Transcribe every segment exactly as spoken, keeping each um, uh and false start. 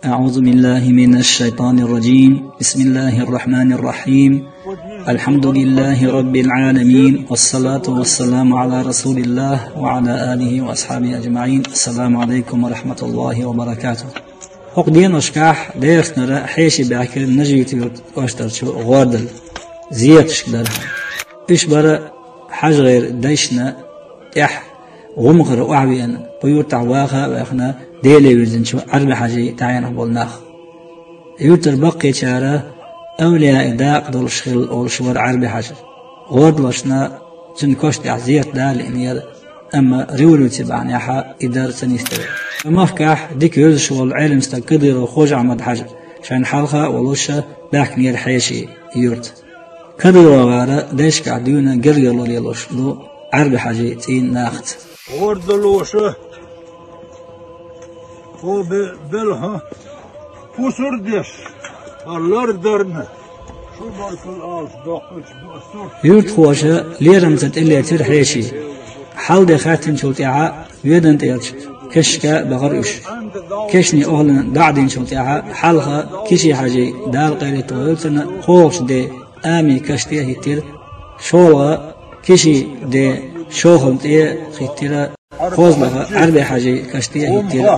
أعوذ بالله من الشيطان الرجيم. بسم الله الرحمن الرحيم. الحمد لله رب العالمين، والصلاة والسلام على رسول الله وعلى آله وأصحابه أجمعين. السلام عليكم ورحمة الله وبركاته. ХӀокху деношкахь Дегастара хьеший баьхкира Нажи-Юьртан кӀоштарчу гӀордала, зераташка дархьама. Уьш бара хьажгӀеран дайшна тӀехь гӀумхара охьавеана, кху юьртахь ваха а ваьхна, Деле вирзинчу Ӏарби-Хьаьжин тӀаьхьенах болу нах. Юьртара баккхийчара авлияийн дакъа долуш хилла олуш вара Ӏарби-Хьаьжа. ГӀордалошна цуьнан кошна тӀехь зерат да а лиънера, амма революци бахьанехь и дар ца нисделира. Махкахь дика вевзаш волу Ӏелам стаг Кадыров Хож-Ахьмад-Хьаьжа шайна хьалха а волуш баьхкинера хьеший юьрта. Кадыровгара дайшкахь дуьйна гергарло лелош ду Ӏарби-Хьаьжин цӀийнан нахаца. ГӀордалоша, хьо бе-, белхьа, пусар деш, а лардарна, шу баркалла алаш доккхуьйтуш ду ас сурт. Юьртахоша лерамца тӀелецира хьеший. Хьал-де хаьттинчул тӀаьхьа Веданан тӀерачу кешнашка бахара уьш. Кешнийн охӀланна доӀа динчул тӀаьхьа хьалха Киши-Хьаьжин, Дала къайле тохийла цунна, кхоалгӀачу ден Амин каш тӀе а хӀиттира, шолгӀа Кишин ден Шохална тӀе а хӀиттира, кхозлагӀа Ӏарби-Хьаьжин каш тӀе а хӀиттира,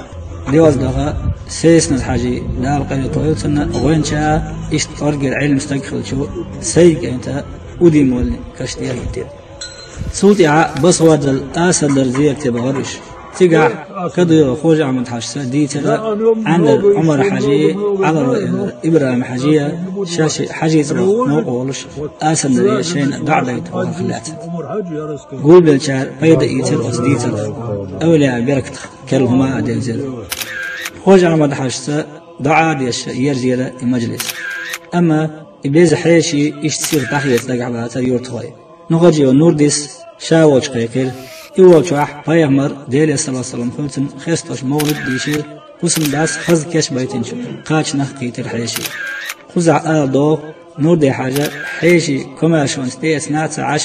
доьазлагӀа Сесаназ-Хьаьжин, Дала къайле тохийла цунна, гӀоьнча а, иштта кӀоргера Ӏелам стаг хиллачу Сайд-кӀанта Удин-моллин каш тӀе а хӀиттира. Цул тӀаьхьа Басгадал Асандар зерате бахара уьш. Цигахь Кадыров Хож-Ахьмад-Хьаьжас дийцира Ӏандар Ӏумар-Хьаьжин, Ӏаларо Ибрахьим-Хьаьжин, шаьш Хьаьжин цӀарах новкъа волуш, Асандаре шайна доӀа дайта вахарх лаьцна. Гулбеллачара пайда ийцира оцу дийцарх, авлияийн беркатах керла хӀума а девзира. Хож-Ахьмад-Хьаьжас доӀа а деш, ерзийра и мажлис. Амма и беза хьеший иштта сиха дӀахеца дагахь бацара юьртахой. Нухажиев Нурдис ша волчу кхайкхира. И волчохь пайхамар, Делера салам хуьлда цунна, хестош мовлид а дийшира, хӀусамдас хаза кечбайтинчу кхачанах а кхийтира хьеший. Кхузахь ала догӀу, Нурди-Хьаьжа хьеший комаьршонца тӀеэцна а ца Ӏаш,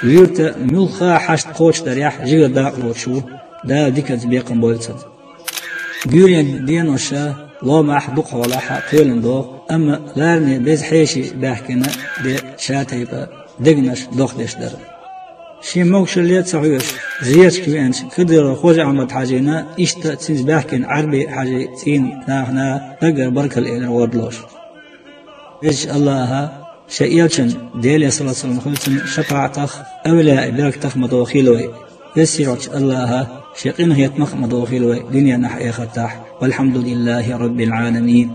юьртан муьлхха а хьашт кхочушдарехь жигара дакъа лоцуш ву, Дала диканца бекхам бойла цунна. Гуьйренан деноша ломахь а, дукхахьолахь а кхоьлина догӀу, амма лараме беза хьеший баьхкина де ша тайпа дегнаш дохдеш дара. Шен могушалле а ца хьоьжуш, зераташка веанчу Кадыров Хож-Ахьмад-Хьаьжина, иштта цуьнца баьхкина Ӏарби-Хьаьжин цӀийнан нахана даггара баркалла элира гӀордалоша. Везачу АллахӀа шен элчан, Делера салам хуьлда цунна, шапаӀатах, авлияийн беркатах ма дохийла вай. Веза-Сийлахьчу АллахӀа шен къинхетамах а ма дохийла вай дуьненахь а, эхартахь а. Валхьамдулиллахьи Раббил Ӏаламин.